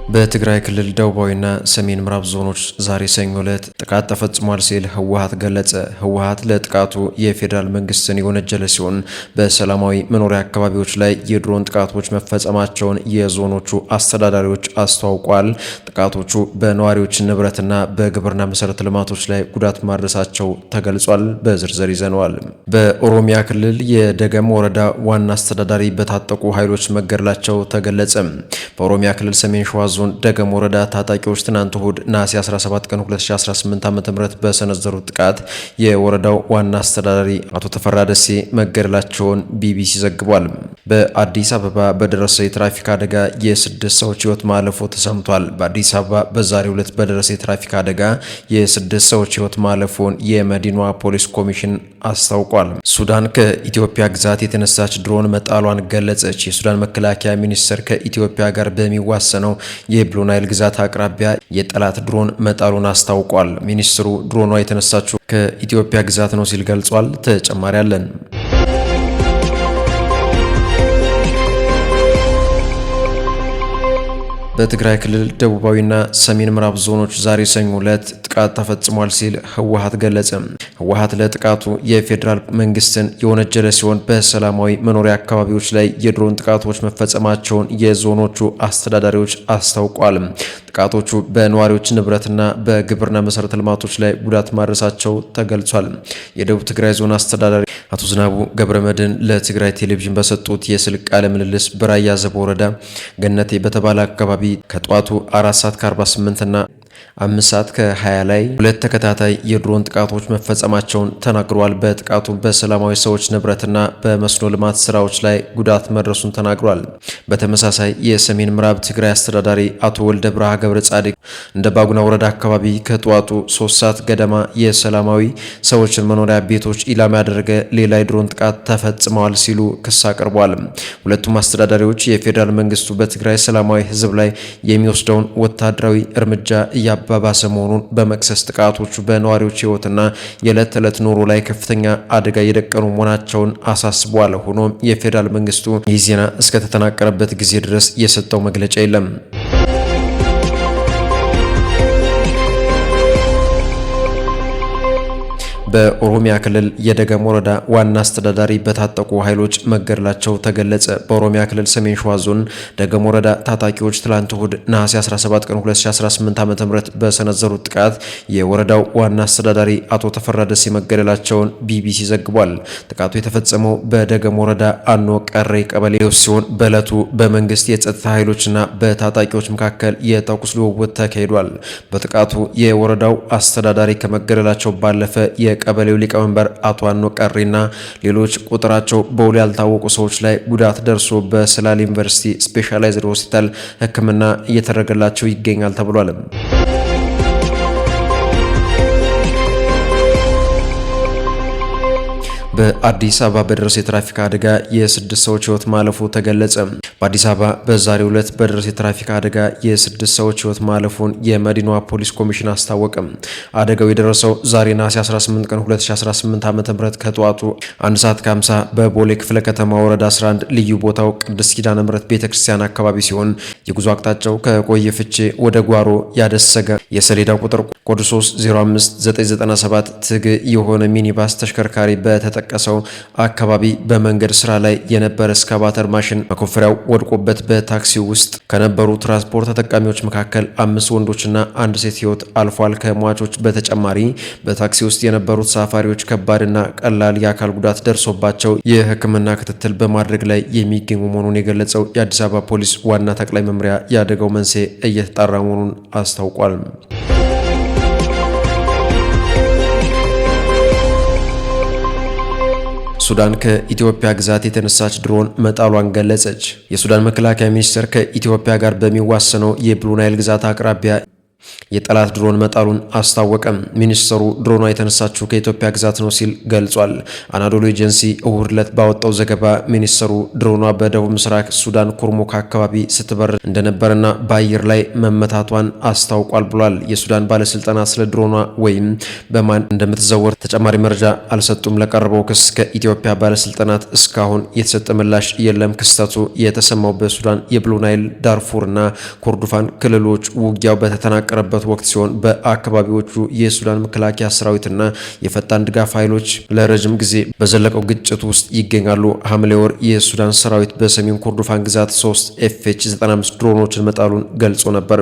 በትግራይ ክልል ደቡባዊና ሰሜን ምዕራብ ዞኖች ዛሬ ሰኞ ዕለት ጥቃት ተፈጽሟል ሲል ህወሓት ገለጸ። ህወሓት ለጥቃቱ የፌዴራል መንግስትን የወነጀለ ሲሆን በሰላማዊ መኖሪያ አካባቢዎች ላይ የድሮን ጥቃቶች መፈጸማቸውን የዞኖቹ አስተዳዳሪዎች አስታውቋል። ጥቃቶቹ በነዋሪዎች ንብረትና በግብርና መሰረተ ልማቶች ላይ ጉዳት ማድረሳቸው ተገልጿል። በዝርዝር ይዘነዋል። በኦሮሚያ ክልል የደገም ወረዳ ዋና አስተዳዳሪ በታጠቁ ኃይሎች መገደላቸው ተገለጸ። በኦሮሚያ ክልል ሰሜን ሸዋ ዞን ደገም ወረዳ ታጣቂዎች ትናንት እሁድ ነሐሴ 17 ቀን 2018 ዓ.ም በሰነዘሩት ጥቃት የወረዳው ዋና አስተዳዳሪ አቶ ተፈራ ደሴ መገደላቸውን ቢቢሲ ዘግቧል። በአዲስ አበባ በደረሰ የትራፊክ አደጋ የስድስት ሰዎች ሕይወት ማለፉ ተሰምቷል። በአዲስ አበባ በዛሬው ዕለት በደረሰ የትራፊክ አደጋ የስድስት ሰዎች ሕይወት ማለፉን የመዲናዋ ፖሊስ ኮሚሽን አስታውቋል። ሱዳን ከኢትዮጵያ ግዛት የተነሳች ድሮን መጣሏን ገለጸች። የሱዳን መከላከያ ሚኒስቴር ከኢትዮጵያ ጋር በሚዋሰነው የብሉ ናይል ግዛት አቅራቢያ የጠላት ድሮን መጣሉን አስታውቋል። ሚኒስትሩ ድሮኗ የተነሳችው ከኢትዮጵያ ግዛት ነው ሲል ገልጿል። ተጨማሪ አለን። በትግራይ ክልል ደቡባዊና ሰሜን ምዕራብ ዞኖች ዛሬ ሰኞ ዕለት ጥቃት ተፈጽሟል ሲል ህወሓት ገለጸ። ህወሓት ለጥቃቱ የፌዴራል መንግስትን የወነጀለ ሲሆን በሰላማዊ መኖሪያ አካባቢዎች ላይ የድሮን ጥቃቶች መፈጸማቸውን የዞኖቹ አስተዳዳሪዎች አስታውቋል። ጥቃቶቹ በነዋሪዎች ንብረትና በግብርና መሰረተ ልማቶች ላይ ጉዳት ማድረሳቸው ተገልጿል። የደቡብ ትግራይ ዞን አስተዳዳሪ አቶ ዝናቡ ገብረመድህን ለትግራይ ቴሌቪዥን በሰጡት የስልክ ቃለ ምልልስ በራያ ዘቦ ወረዳ ገነቴ በተባለ አካባቢ ከጠዋቱ 4 ሰዓት ከ48 እና 5 ሰዓት ከ20 ላይ ሁለት ተከታታይ የድሮን ጥቃቶች መፈጸማቸውን ተናግረዋል። በጥቃቱ በሰላማዊ ሰዎች ንብረትና በመስኖ ልማት ስራዎች ላይ ጉዳት መድረሱን ተናግሯል። በተመሳሳይ የሰሜን ምዕራብ ትግራይ አስተዳዳሪ አቶ ወልደ ብርሃ ገብረ ጻድቅ እንደ ባጉና ወረዳ አካባቢ ከጠዋቱ 3 ሰዓት ገደማ የሰላማዊ ሰዎችን መኖሪያ ቤቶች ኢላማ ያደረገ ሌላ የድሮን ጥቃት ተፈጽመዋል ሲሉ ክስ አቅርቧል። ሁለቱም አስተዳዳሪዎች የፌዴራል መንግስቱ በትግራይ ሰላማዊ ህዝብ ላይ የሚወስደውን ወታደራዊ እርምጃ እያባባሰ መሆኑን በመክሰስ ጥቃቶቹ በነዋሪዎች ህይወትና የዕለት ተዕለት ኑሮ ላይ ከፍተኛ አደጋ እየደቀኑ መሆናቸውን አሳስቧል። ሆኖም የፌዴራል መንግስቱ ይህ ዜና እስከተጠናቀረበት ጊዜ ድረስ የሰጠው መግለጫ የለም። በኦሮሚያ ክልል የደገም ወረዳ ዋና አስተዳዳሪ በታጠቁ ኃይሎች መገደላቸው ተገለጸ። በኦሮሚያ ክልል ሰሜን ሸዋ ዞን ደገም ወረዳ ታጣቂዎች ትላንት እሁድ ነሐሴ 17 ቀን 2018 ዓ.ም በሰነዘሩት ጥቃት የወረዳው ዋና አስተዳዳሪ አቶ ተፈራ ደሴ መገደላቸውን ቢቢሲ ዘግቧል። ጥቃቱ የተፈጸመው በደገም ወረዳ አኖ ቀሬ ቀበሌ ሲሆን በዕለቱ በመንግስት የጸጥታ ኃይሎችና በታጣቂዎች መካከል የተኩስ ልውውጥ ተካሂዷል። በጥቃቱ የወረዳው አስተዳዳሪ ከመገደላቸው ባለፈ የቀበሌው ሊቀመንበር አቶ አኖ ቀሪና ሌሎች ቁጥራቸው በውል ያልታወቁ ሰዎች ላይ ጉዳት ደርሶ በሰላሌ ዩኒቨርሲቲ ስፔሻላይዝድ ሆስፒታል ሕክምና እየተደረገላቸው ይገኛል ተብሏል። በአዲስ አበባ በደረሰ የትራፊክ አደጋ የስድስት ሰዎች ህይወት ማለፉ ተገለጸ። በአዲስ አበባ በዛሬው ዕለት በደረሰ የትራፊክ አደጋ የስድስት ሰዎች ህይወት ማለፉን የመዲናዋ ፖሊስ ኮሚሽን አስታወቀ። አደጋው የደረሰው ዛሬ ነሐሴ 18 ቀን 2018 ዓ.ም ከጠዋቱ 1 ሰዓት ከ50 በቦሌ ክፍለ ከተማ ወረዳ 11 ልዩ ቦታው ቅድስት ኪዳነ ምሕረት ቤተክርስቲያን አካባቢ ሲሆን የጉዞ አቅጣጫው ከቆየ ፍቼ ወደ ጓሮ ያደሰገ የሰሌዳ ቁጥር ኮድ 3 05997 ትግ የሆነ ሚኒባስ ተሽከርካሪ በተጠቀሰው አካባቢ በመንገድ ስራ ላይ የነበረ እስካቫተር ማሽን መኮፈሪያው ወድቆበት በታክሲ ውስጥ ከነበሩ ትራንስፖርት ተጠቃሚዎች መካከል አምስት ወንዶችና አንድ ሴት ህይወት አልፏል። ከሟቾች በተጨማሪ በታክሲ ውስጥ የነበሩት ተሳፋሪዎች ከባድና ቀላል የአካል ጉዳት ደርሶባቸው የሕክምና ክትትል በማድረግ ላይ የሚገኙ መሆኑን የገለጸው የአዲስ አበባ ፖሊስ ዋና ጠቅላይ መምሪያ የአደጋው መንስኤ እየተጣራ መሆኑን አስታውቋል። ሱዳን ከኢትዮጵያ ግዛት የተነሳች ድሮን መጣሏን ገለጸች። የሱዳን መከላከያ ሚኒስቴር ከኢትዮጵያ ጋር በሚዋሰነው የብሉ ናይል ግዛት አቅራቢያ የጠላት ድሮን መጣሉን አስታወቀም። ሚኒስተሩ ድሮኗ የተነሳችው ከኢትዮጵያ ግዛት ነው ሲል ገልጿል። አናዶሎ ኤጀንሲ እሁድ ዕለት ባወጣው ዘገባ ሚኒስተሩ ድሮኗ በደቡብ ምስራቅ ሱዳን ኩርሙክ አካባቢ ስትበር እንደነበረና በአየር ላይ መመታቷን አስታውቋል ብሏል። የሱዳን ባለስልጣናት ስለ ድሮኗ ወይም በማን እንደምትዘወር ተጨማሪ መረጃ አልሰጡም። ለቀረበው ክስ ከኢትዮጵያ ባለስልጣናት እስካሁን የተሰጠ ምላሽ የለም። ክስተቱ የተሰማው በሱዳን የብሉ ናይል፣ ዳርፉር እና ኮርዱፋን ክልሎች ውጊያው በተጠናቀረበት ወቅት ሲሆን በአካባቢዎቹ የሱዳን መከላከያ ሰራዊትና የፈጣን ድጋፍ ኃይሎች ለረጅም ጊዜ በዘለቀው ግጭት ውስጥ ይገኛሉ። ሐምሌ ወር የሱዳን ሰራዊት በሰሜን ኮርዶፋን ግዛት 3 FH 95 ድሮኖችን መጣሉን ገልጾ ነበር።